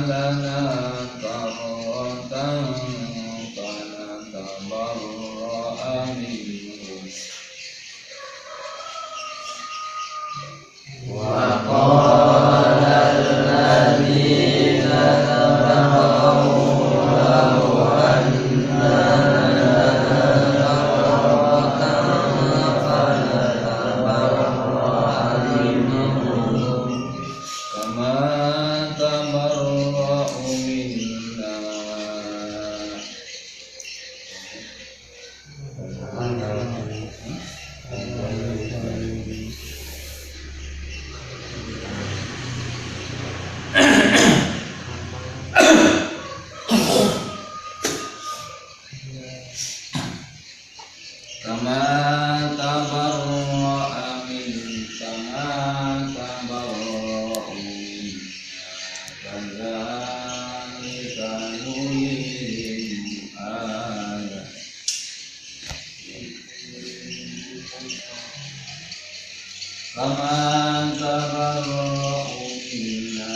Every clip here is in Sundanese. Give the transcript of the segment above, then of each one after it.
lana karratan fanatabarra'a minhum. Wa qala alladziina taba'u law anna lana karratan fanatabarra'a minhum kama tabarra'u minna. Kama tabarra'a min kama tabarra'u minna kadzalika nurihim ayat. Kama tabarra'u minna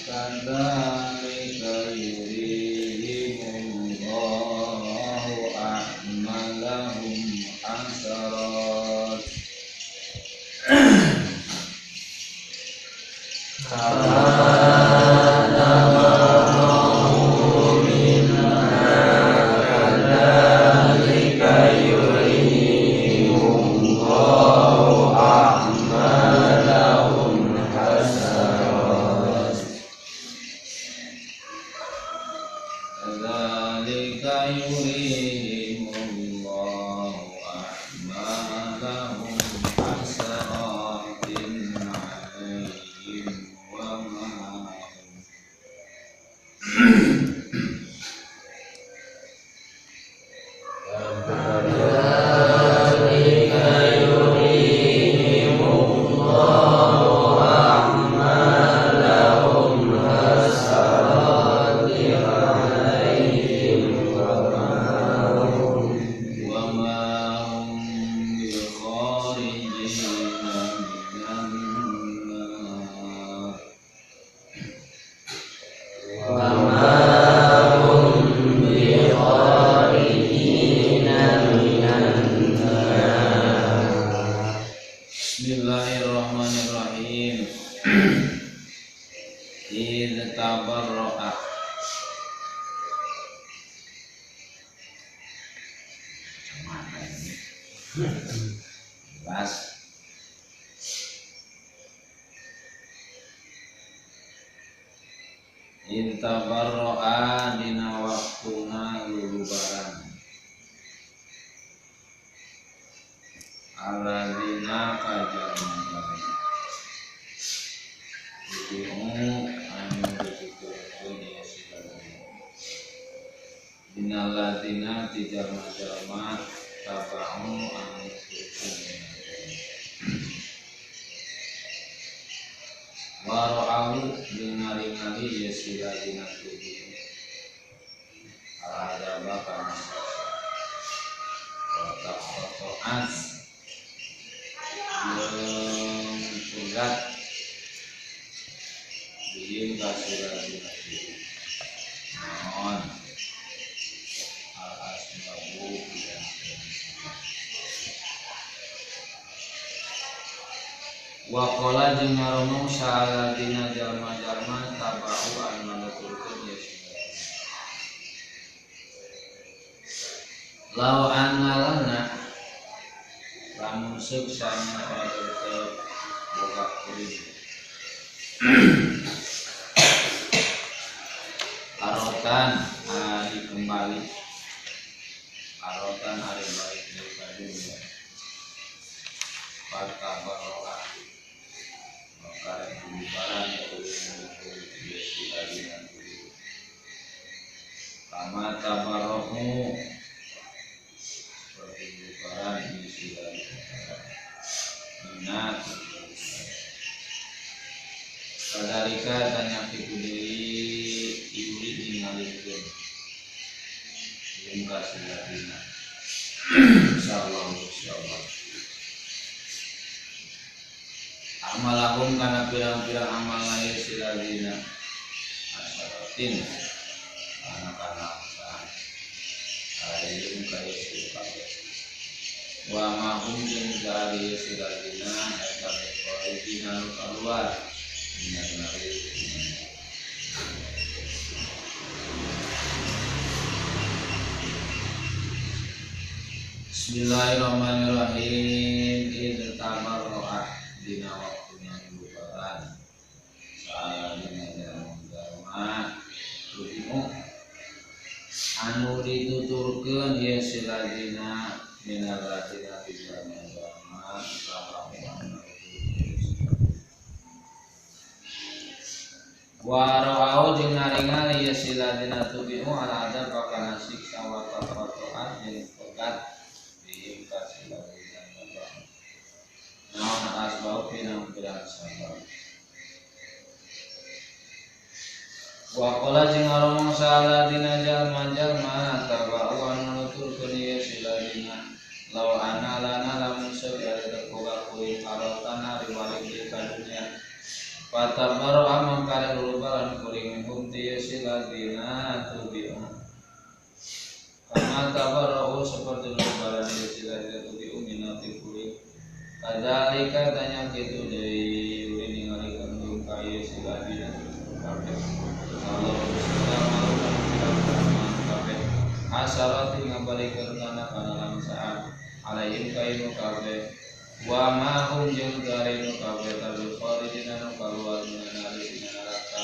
kadzalika yurihimullahu a'malahum hasarat. Kama tabarra'u minna kadzalika yurihimullahu a'malahum hasarat. Kadzalika yurihimullahu a'malahum hasaratin 'alaihim wa ma hum. Kadzalika yurihimullahu a'malahum hasaratin 'alaihim wa ma hum Wa ma hum bikharijina minan nar. wa ma hum bikharijina minan nar. Bismillahirrahmanirrahim. Idz tabarra'a. Mana ini? Jelas. Idz tabarra'a dina waktuna lulubaran alladzina kajalma-jalma tubi'u anu dituturkeun ieu siladina minalladzina ti jalma-jalma taba'u anu nuturkeun wa ra'au jeung ngaringali ieu siladina tubi'u al-adzaba kana siksa wa taqatta'at jeung pegat bihim ka siladina tubi'u naon al asbabu pirang-pirang sabab. Wa qala jeung ngaromong saladina jalma-jalma taba'u anu nuturkeun ieu siladina law anna lana lamun suksana tetep boga kuring karotan ari kembali karotan ari balik deui ka dunya fatabarra'a maka rek bubaran kuring ieu siladina kama tabarra'u seperti bubaran ieu siladina minat. Kadalika tanya kitu deui yuri ningalikeun jeung ka siladina insyaallah insyaallah amalahum kana pirang-pirang amal ieu siladina hasaratin anak-anak saan alaihim kaya kabeh wa ma hum jeung dari siladina eta qarijina keluar minan nari. Bismillahirrahmanirrahim. Idz tabarra'a dina waktuna bubaran saladina jalma tudimu anu dituturkeun ye siladina minal ladina ti jalma saha wa ra'au jeung naringali ye siladina tudimu ala adab kana siksa wa taqata'at jeung pegat bihim ka siladina naon asbab pirang-pirang sabab. Wa qala jeung ngaromong saladina jalma-jalma tabau anu nuturkeun ieu siladina law ana lana lamun sagala terbuka kuring karotan ari balik deui ka dunya patabaru amang kare lulubaran kuring hum ti siladina tubi'u kama tabarau seperti lulubaran ieu siladina tubi'u minati kuring kadzalika tanya kitu deui uri ningali ka ieu siladina kabeh Allah kabeh asarati ngabalikeun kana kana langsaan alaihim kainu kabeh wa ma hum jeung garinu kabeh tabi kharijina nu kaluar minan nari tina neraka.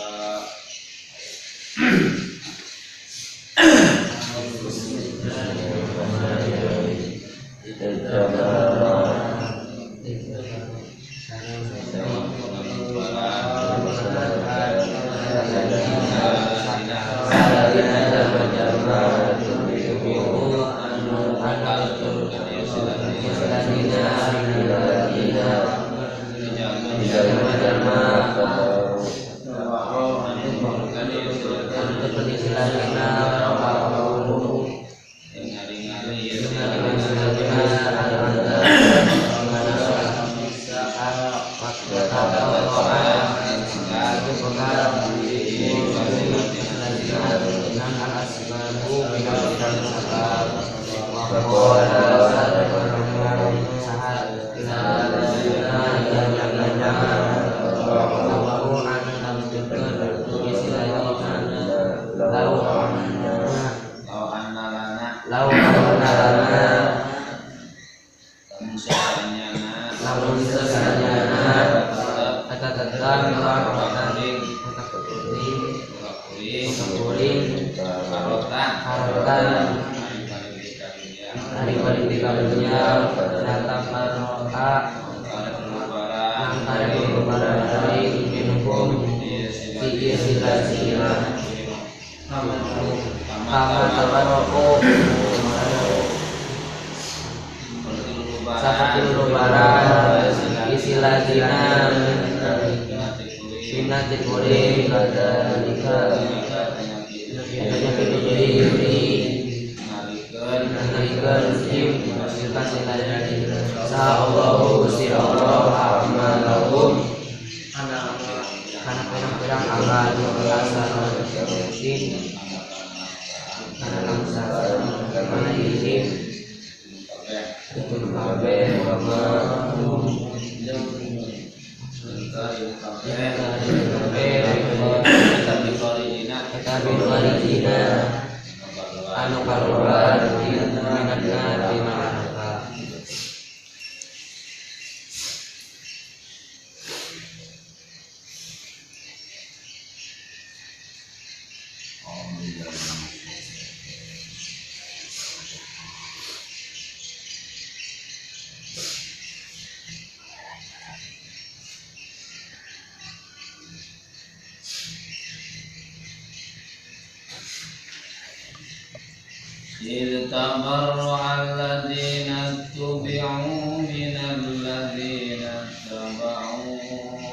إذ تبرأ الذين اتبعوا من الذين اتبعوا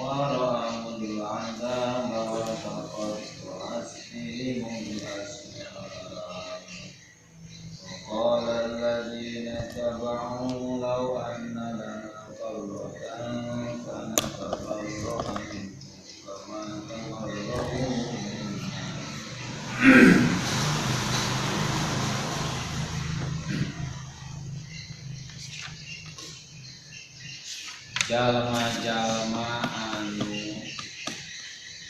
ورأوا العذاب وتقطعت بهم الأسباب وقال الذين اتبعوا لو أن لنا قرة فنتبرأ منهم كما تبرأوا منا. Jalma-jalma anu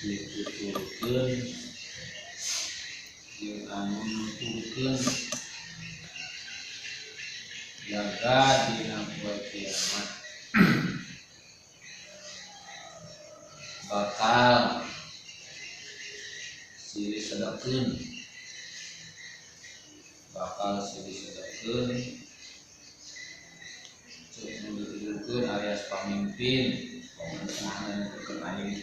dituturkeun jeung anu nuturkeun jaga dina poe kiamat bakal silih sedekeun bakal silih sedekeun cek nu dituturkeun alias pamimpin pamerintahan nuturkeun aing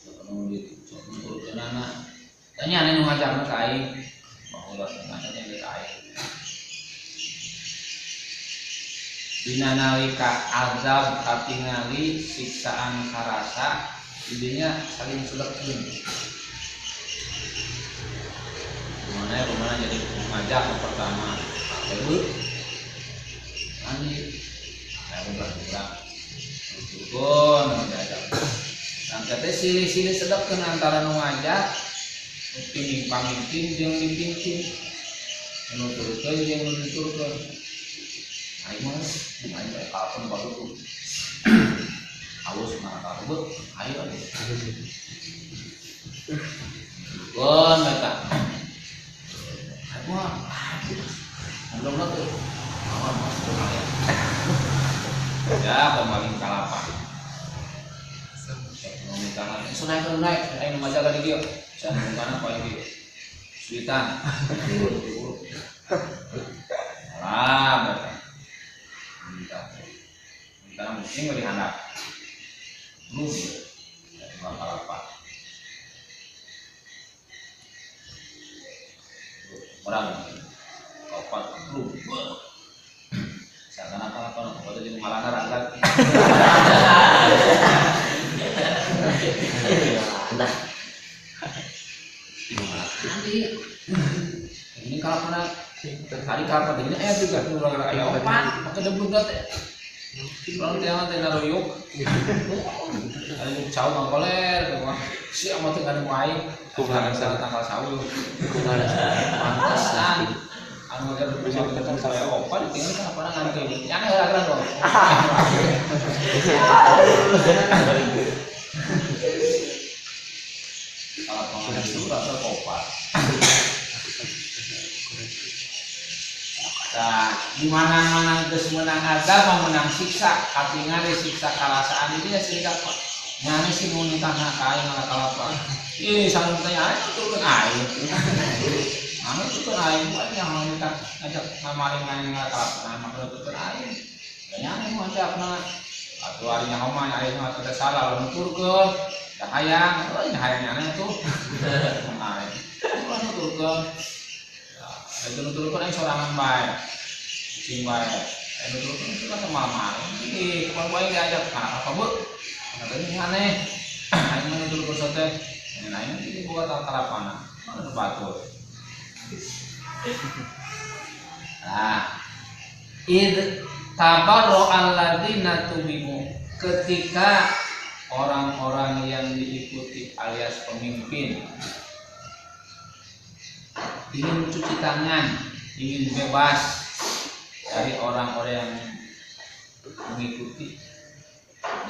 cek nu dituturkeunana tanya anu ngajakna ka aing baheula teh geus aing dina nalika azab katingali siksaan karasa intinya saling sedekeun kumana jadi ngajak pertama ibu mandi ayo berkurang turun ngajak nanti teh silih-silih sedekeun antara nu ngajak pemimpin pamimpin jeung dipimpin nu nuturkeun jeung nu dituturkeun aing mah aing bae kalapun bagus halus mana kalebet ayo turun eta aing mah belum tuh awan masuk ya ya pemaling kalapa ekonomi tangan naik naik ayo maca tadi dia jangan mana apa ini suitan lah minta minta mungkin dihandap belum ya kalapa orang opat belum misalkan apa-apa opat jadi malana rangkat nah nanti ini kalau pernah tadi kalau ini juga orang aya opat maka deblug teh urang teh teh naruyuk ada cau mangkoler si amat teh ngadu aing kumaha tanggal saul kumaha pantesan anu teh bisa ketemu saya opat ditinggal kan apa ngantri nya heula dong kalau pengajian rasa opat. Nah, di mana-mana geus meunang azab mah meunang siksa, katingali siksa karasaan ini ya sih dapat. Nyane sih nu nitahna ka aing ngalakalapa. Ih, sareng teh aing tuturkeun aing. Anu tuturkeun aing bae yang nitah ngajak ngamaring aing ngalakalapa, nah maka tuturkeun aing. Nyane nu ngajakna atuh ari nyaho mah aing mah teu salah lamun nuturkeun. Da hayang, euy hayang nyane tuh. Aing. Ulah nuturkeun. Itu nuturkeun aing sorangan bae. Cicing bae. Aing nuturkeun itu kan mama. Ih, kapan bae diajak kana apa, Bu? Kana teh aneh. Aing mah nuturkeun sote. Ini aing jadi boga tarapana. Mana nu batur. Nah, id tabarra alladzina tubi'u, ketika orang-orang yang diikuti alias pemimpin ingin cuci tangan, ingin bebas dari orang-orang yang mengikuti.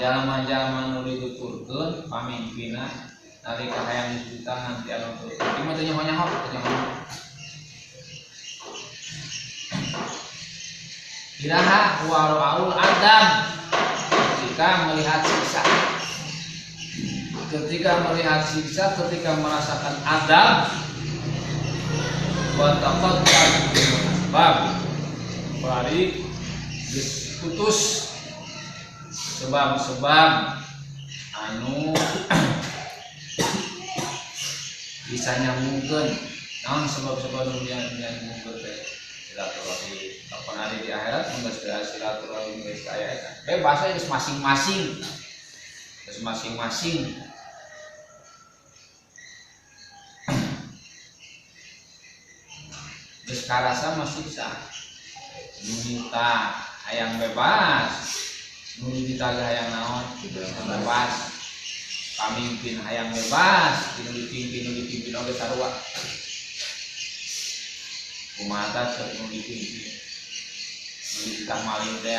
Jalma-jalma nu dituturkeun pamimpinna nalika hayang cuci tangan ti anu tuturkeun. Ieu mah teu nyaho-nyaho, teu nyaho. Iraha waraul adam ketika melihat siksa. Ketika melihat siksa, ketika merasakan adab wa taqaddam asbab bari geus putus sebab-sebab anu bisa nyambungkeun naon sebab-sebab nu nyambungkeun teh silaturahmi kapan hari di akhirat mun geus silaturahmi geus aya eta bebas we geus masing-masing geus masing-masing. Geus karasa mah siksa nu minta hayang bebas nu ditagih hayang naon bebas. Pamimpin hayang bebas, tinu dipimpin oge sarua. Kumaha teh nu dipimpin. Nu dititah maling teh.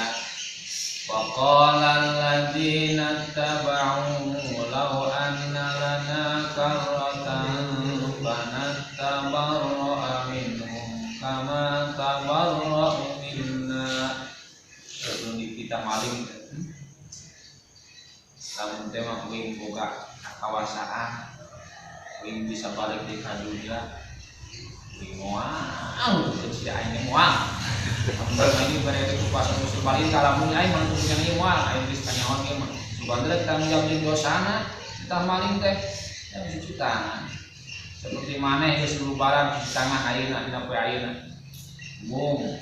Wa qala alladziina ittaba'u law anna lana karratan fanatabarra'a minhum kama tabarra'u minna. Nu dititah maling teh. Lamun teh mah uing boga kawasaan, uing bisa balik di ka dunia, uing moal teu sia aing teh moal. Lamun ini bere kuasa musuh balik ka lamun aing mah teu nya moal, aing geus kanyahoan ge mah. Sugan teh tanggung jawab jeung dosana, kita maling teh ya cuci tangan. Seperti maneh geus lubaran cuci tangan ayeuna dina poe ayeuna. Mung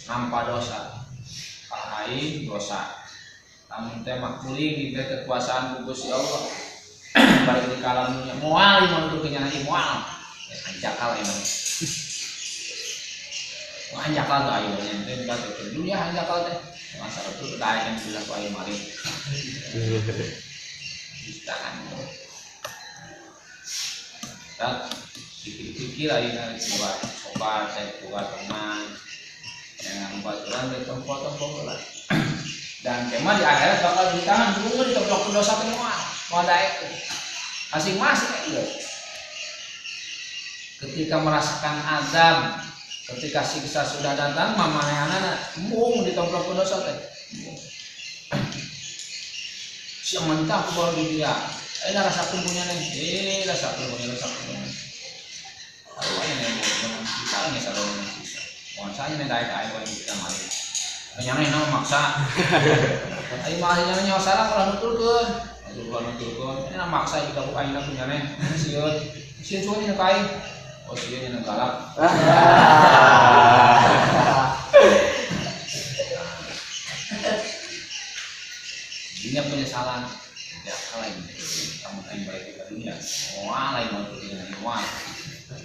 nampa dosa. Kalah aing dosa. Lamun teh mah kuling diberi kekuasaan ku Gusti Allah. Balik di kalamnya moal ieu mah nuturkeun nya moal. Anjakal emang. Wah anjakal teh ayeuna nya teh minta teh dunia anjakal teh. Masa itu daek yang bilang ku aing maling. Tangan. Tak pikir-pikir ayeuna buat sobat, saya buat teman. Yang baturan teh tempo-tempo lah. Dan kemah di akhirat bakal di tangan bunga ditoplok dosa semua mau daek masing-masing itu. Ketika merasakan azab, ketika siksa sudah datang, mamanehanana mung ditomplok dosa teh. Siang mentah aku baru di dia. Rasa punya nih, rasa punya, rasa punya. Kalau ini menang siksa, ini selalu menang siksa. Mohon saya nih daek aing wae kita maling. Nyane nama maksa. Aing mah nyane nyawa salah ulah nuturkeun. Ulah nuturkeun. Ini maksa jika buka aing punya neh. Sieun. Sieun cuan nya ka aing. Oh sieun nya galak. Ini penyesalan. Ya kalah ini. Kamu aing balik ke dunia. Moal aing mau dunia moal.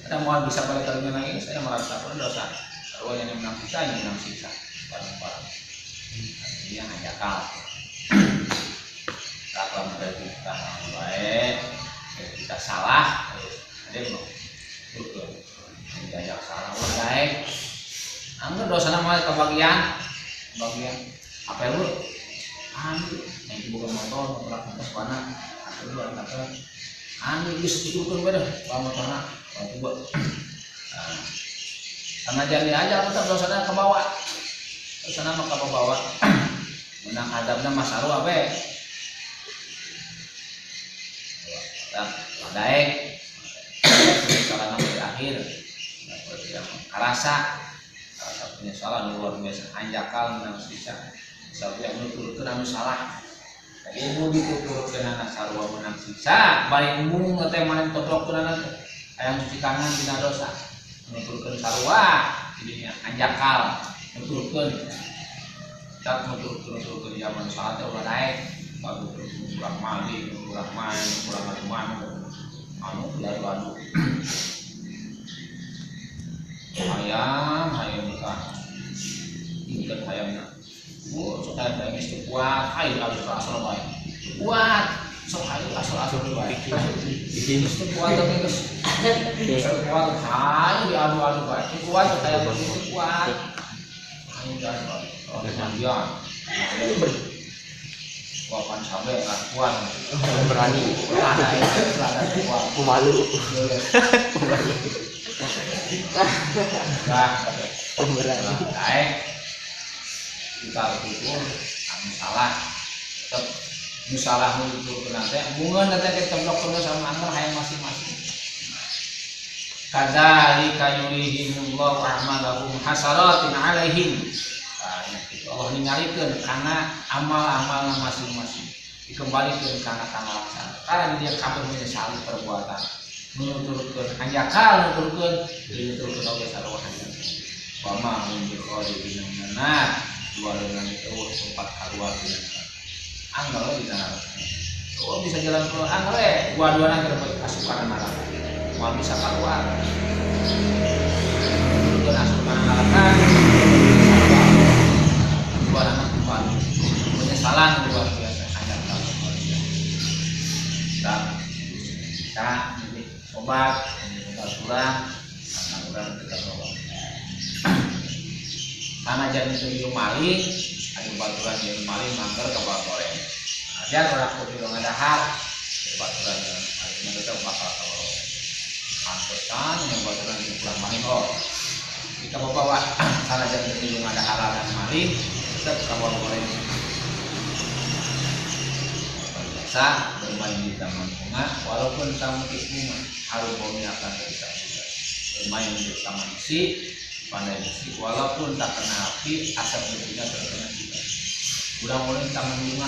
Ada moal bisa balik ke dunia lagi, saya merasa berdosa. Sarua yang menang siksa, yang menang siksa. Bareng-bareng. Ini yang anjakal. Kalau dari kita baik, kita salah, ada yang betul. Diajak salah, ulah baik. Anggur dosa nama kebagian, bagian. Apa lu? Anu, yang buka motor, motor atas mana? Atau lu angkat. Anu, geus diturunkeun bae dah, bawa motorna, bawa coba. Karena jadi aja tetap dosana ke bawah. Dosana mah ke bawah. Menang adabna mah sarua we. Tah, daek. Penyesalan di akhir. Karasa, karasa penyesalan luar biasa anjakal menang siksa. Sabab yang nuturkeun anu salah. Jadi nu dituturkeun anak sarua menang siksa, balik embung teh maneh toplokkeun anak teh. Hayang cuci tangan dina dosa. Nuturkeun sarua jadinya anjakal nuturkeun tak nuturkeun zaman salat teh ulah naik bagus kurang mali kurang main kurang anu anu anu hayam hayam buka ikan hayamna bu sok hayam geus teu kuat hayu alus asal bae kuat sok hayu asal-asal bae geus teu kuat teh geus kuat hayu diadu-adu bae kuat hayam teu kuat hayu diadu-adu oh mandian wapan sampe kuat berani pemalu nah pemberani daek kita bersyukur anu salah tetep nu salah nu dituturkeun teh bungeun teh ketemplok sama angger hayang masing-masing. Kadzalika yurihimullahu a'malahum hasaratin 'alaihim. Nah, itu Allah ningalikeun kana amal-amalna masing-masing. Dikembalikeun kana kangalasan. Karena dia kabeh menyesali perbuatan. Nuturkeun hanjakal nuturkeun dinuturkeun oge sarua hanjakal. Wa ma hum bi kharijin minan nar. Dua dengan itu tempat keluar di neraka. Angger di neraka. Oh bisa jalan keluar angger we dua-duana keur asup kana neraka. Moal bisa keluar. Nuturkeun asup kana neraka. Dua anak kembali. Penyesalan luar biasa hanjakal luar biasa. Obat, baturan, karena urang teu kabawa. Karena jadi teu maling, anu baturan jeung maling mangker ka goreng. Ajar urang kudu ngadahar, baturan jeung maling tetep bakal kabawa. Pantesan yang baturan jeung kurang maling oh. Jika bawa karena jadi teu ngadahar dan maling, tetep kabawa goreng. Biasa bermain di taman bunga, walaupun taman bunga harum baunya akan terhisap juga. Bermain di taman besi, pandai besi, walaupun tak kena api, asap debunya terkena juga. Udah mulai taman bunga,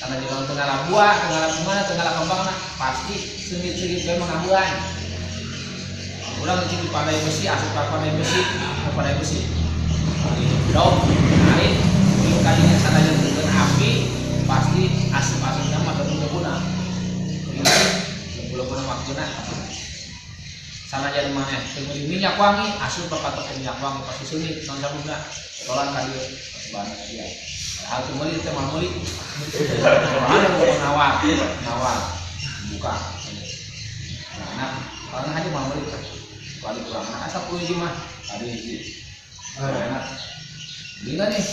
karena di dalam tengah buah, tengah bunga, tengah kembang, nah, pasti sengit-sengit memang ngabuan. Udah di pandai besi, asap pandai besi, pandai besi. Dong, narik, kalinya sana yang terkena api, pasti asap-asapnya mah debu-debuna. Debu-debuna mah geuna. Sanajan maneh teu meuli minyak wangi, asup ka toko minyak wangi pasti seungit naon sababna. Tolan ka dieu bahan dia. Padahal teu meuli teh mah meuli. Ada mau nawar, nawar. Buka. Nah, orang aja mah meuli. Kali kurang enak asa 10 hiji mah. Tadi hiji. Enak. Beli enggak nih?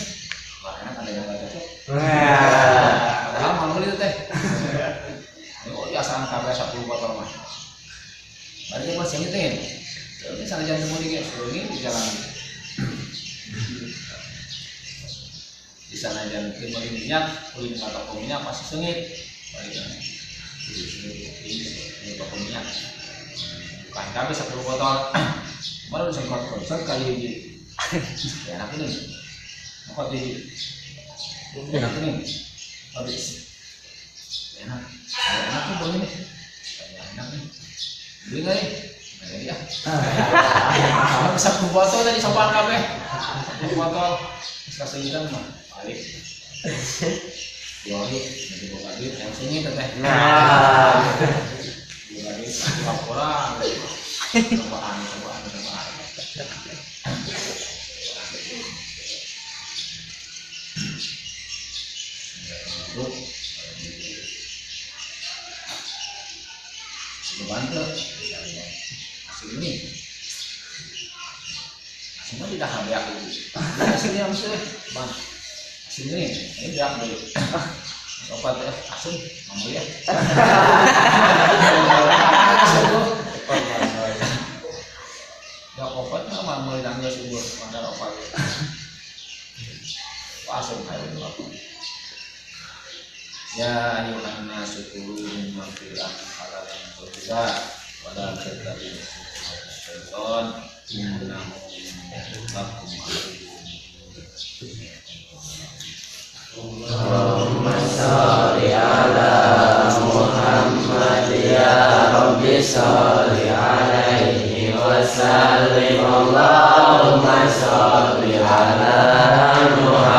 Wah, enak ada yang enggak cocok. Padahal mau beli teh. Oh, biasaan kabeh 10 botol mah. Bari mah sengit teh. Ini sanajan teu meuli ge seungit di jalan. Di sanajan teu meuli minyak, ulin ka toko minyak pasti seungit. Bari kan. Ini toko minyak. Bukan kabeh 10 botol. Baru semprot konsert kali hiji. Ya enak ini. Apa di enak ini? Habis. Enak. Enak tuh bau ini. Enak nih. Beli nggak nih? Nggak jadi ah. 10 botol tadi sopan kabeh. 10 botol. Terus kaseungitan mah balik. Yoi, nanti boga duit yang sini teteh. Nah. Boga duit laporan. Cobaan, cobaan, cobaan. Bantu asing ini asing mah tidak ada aku asing yang mesti bang asing ini tidak beli sobat ya asing mau ya ya obat mah mau beli tangga subur mandar obat asing kayak itu ya ayuhan nasu kulu mimma fil ardi halalan thayyiba wa la tattabi'u syaitan innahu lakum aduwwun Allahumma shalli ala Muhammad ya Rabbi shalli alaihi wa sallim. Allahumma shalli ala Muhammad.